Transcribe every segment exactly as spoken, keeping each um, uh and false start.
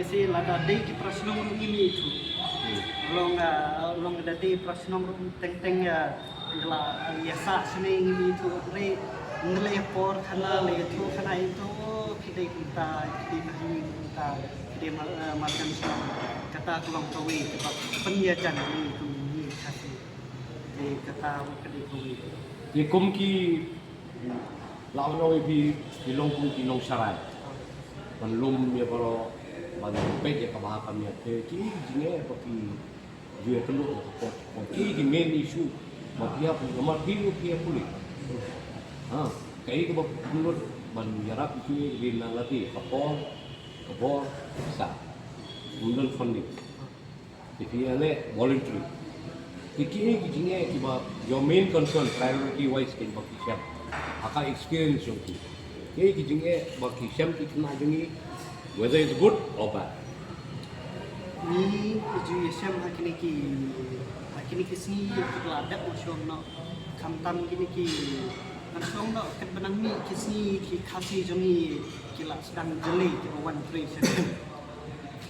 Te lada dei ki para shnong ruh ngim ithuh. Hmm. Long, ah, long da dei para shnong ruh teng teng, ah, la, ah, ïa sah shane ngim ithuh. Hynrei ngi leh por khana, leh ithuh khana ito, ki dei kumta, ki dei ma hi kumta, ki dei ma, ah, marjan shnong. Kata ka long kawei kaba pynïajan ïa ngi kum ngi Khasi. Te kata ruh ka dei kawei. Te kum ki La u nong i phi, phi long kum ki nongsharai. Ban lum ïa baroh, ban peit ïa ka bha ka miat, te ki jingeh ba ki ju ïa kynduh ïa ka por. Ki ki main issue ba phi ïa pule, namar phi ruh phi ïa pule. Ha, kaei kaba phi lut ban ïarap ïa ki ri na lade, ka por, ka bor, ka pisa. Ym don funding. Te phi ïa leh voluntary. Te kiei ki jingeh kiba your main concern, priority wise, kiba phi shem ha ka experience jong phi? Kiei ki jingeh ba ki shem ki khynnah jong ngi, whether it's good or bad? Ngi ju ïa shem ha kine ki, ha kine ki sngi kiba la dep, nga shong noh. Khamtam kine ki, nga shong noh, katba nang mih ki sngi ki Khasi jong ngi ki la sdang jyllei kiba wan trei sha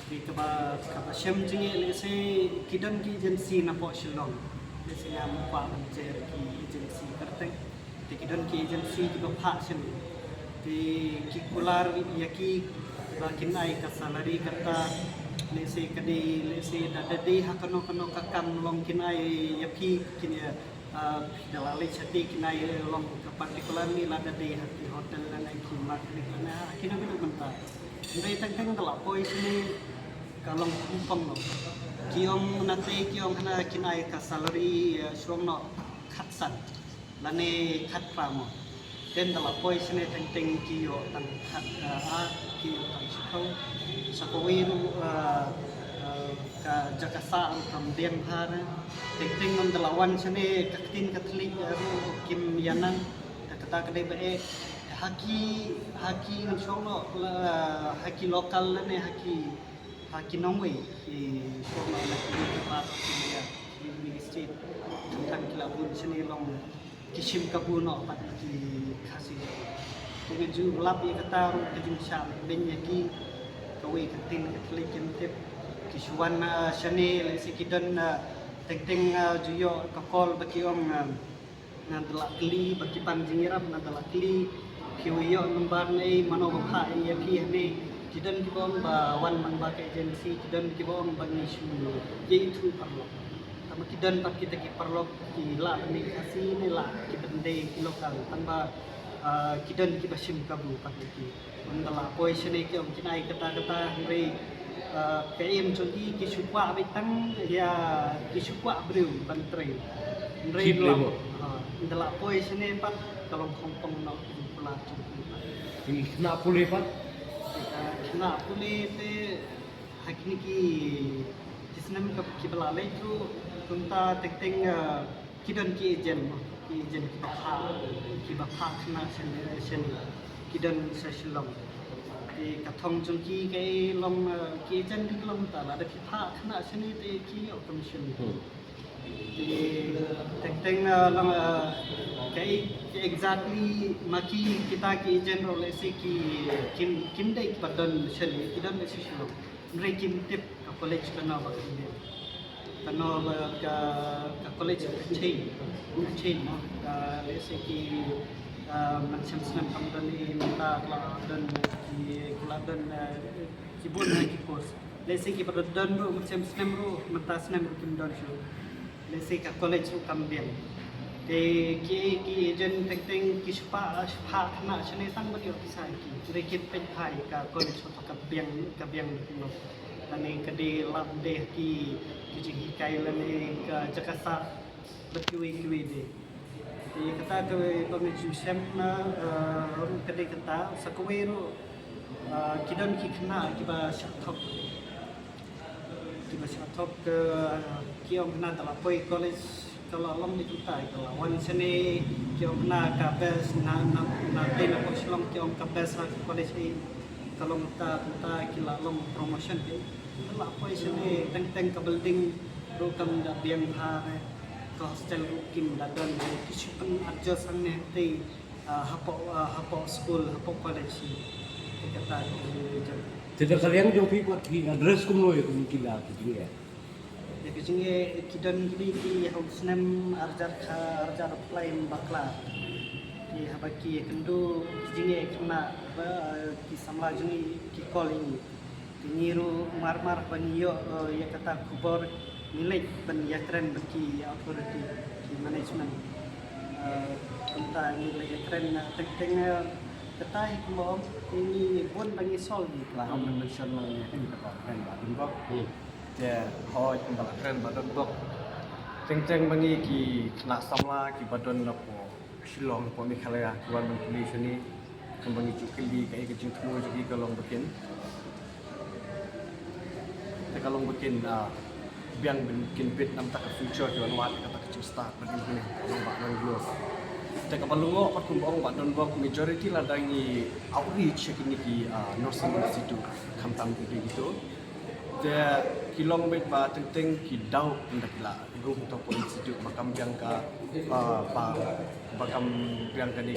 Te kaba, kaba shem jingeh lehse ki don ki agency napoh Shillong. Lehse ngam kwah ban jer ki agency kyrteng. Te ki don ki agency kiba phah shen. Te ki kular ïa ki ba kin ai ka salary kata, lehse ka dei, lehse da, da dei ha kano kano ka kam long kin ai ïa phi, kin ïa Ah, da la leit shatei kin ai long ka particularly lada dei ha ki hotel lane ki mechanic lane ha kino kino bynta. Hynrei teng teng da la poi shane ka long khongpong noh. Ki ong nate ki ong hana kin ai ka salary, eh, shong noh khatsan lane khatphra mo. Te da la poi shane teng teng ki ïoh tang khat, ah, ki ïoh tang shiphew. Sa kawei ruh, ah, ah, ka jaka sah ruh kam biang bha re. Teng teng ynda la wan shane ka ktien ka thylliej, ah, ruh kim ïa nang. Te kata ka dei ba eh. Te ha ki, ha ki ngan shong noh, la, ha ki local lane ha ki, ha ki nongwei ki shong noh na ki, ki bar ki ïa ki ministry. Tang ki la bun shane long ki shim kabu noh pat ki Khasi. Te nga ju lap ïa kata ruh ka jingshah lehbeiñ ïa ki, kawei ka ktien ka thylliej kim tip. Ki shu wan, ah, shane lehse ki don, ah, teng teng, ah, ju ïoh ka call ba ki ong, ah, nga da la kylli ba ki pan jingïarap, nga da la kylli. Phi ïoh number ne mano ba phah ïa phi hangne. Ki don kiba ong ba wan man ba ka agency, ki don kiba ong ba ngi shu ïa ithuh paralok. Tangba ki don pat kita ki paralok ki lah ban dei Khasi ne lah ki ban dei ki local. Tangba, ah, ki don kiba shim kabu pat ïa ki. Ynda la poi shane ki ong kin ai kata kata hynrei, ah, ka im jong ki ki shu kwah beit tang ïa ki shu kwah briew ban trei. Hynrei cheap labour. Ah, ynda la poi shane pat ka long khongpong noh ki jingkular jong ki pat. Ki khynnah pule pat? Ah, khynnah pule te ha kine ki, ki snem ka, kiba la leit ruh kumta teng teng, ah, ki don ki agent mo, ki agent kiba phah, kiba phah khynnah shen, shen, ki don sha Shillong. Te ka thong jong ki kaei long, ah, ki agent ki long ta lada ki phah khynnah shane te ki ïoh commission. Hmm. Te teng teng, ah, long, ah, kaei, kaei exactly ma ki kita ki agent ruh lehse ki kim, kim dei kiba don shane, ki don lehse Shillong. Hynrei kim tip ka college kano ba kim dei. Kano ba ka, ka college ka change, ka change mo. Ka lehse ki, ah, mynshem snem kam don, i mynta ka la don, ki, ka la don, ah, ki bun ha ki course. Lehse kiba don don ruh mynshem snem ruh mynta snem ruh kim don shuh. Lehse ka college ruh kam biang. Te ki, ki agent teng teng ki shu phah, shu phah khynnah shane tang ban ïoh pisa ïa ki. Hynrei kim peit bha ïa ka college ruh ka biang, ka biang ruh kumno. Lane ka dei lad dei ki, ki jinghikai lane ka jaka sah bad kiwei kiwei de. Te kata kawei ba nga ju shem na, eh, ruh ka dei kata, sa kawei ruh, eh, ki don ki khynnah kiba shah thok. Kiba shah thok, eh, ki ong khynnah da la poi college ka la long dei kumta, ka la wan shane ki ong khynnah ka best na, na, na tei na pok Shillong ki ong ka best ha ka college ei. Ka long ta, ta ki la long promotion de. Ka la poi shane teng teng ka building ruh kam da biang bha re. Ka hostel ruh kim da don re. Ki shu pyn adjust hangne te, ah, hapoh, ah, hapoh school, hapoh college. Te kata ki jam. Te da ka liang jong phi pat phi address kumno ïa ka jingeh? Ïa ka jingeh ki don kine ki ha u snem arhajar kha arhajar khlem bakla. Ki haba ki ïakynduh ki jingeh khynnah ba ki samla jong ngi ki call ïa ngi. Te ngi ruh mar mar ba ngi ïoh ïa kata khubor ngi leit ban ïakren bad ki authority ki management. Kumta ngi leit ïakren na teng teng kata hi kumba ong te ngi bun ba ngi solve ngi kla. Ong mention lang ïa kata kren ba dun bok. Te hoi kumba la kren ba dun bok. Teng teng ba ngi ki khynnah samla ki ba don na po Shillong po Meghalaya ki wan ban pule shane. Kumba ngi ju kylli kaei ka jingthmu jong ki ka long ba kin. Te ka long ba kin biang ban kin bit namar ka future ki wan wad kata ka jingstad ba dei kine ka long ba don lo. Te kaba long pat kumba ong ba don bok majority lada ngi outreach ïa kine ki nursing institute khamtam ki dei kito. Te ki long beit ba teng teng ki daw ynda ki la rung to po institute ba kam biang ka ba ba kam biang kane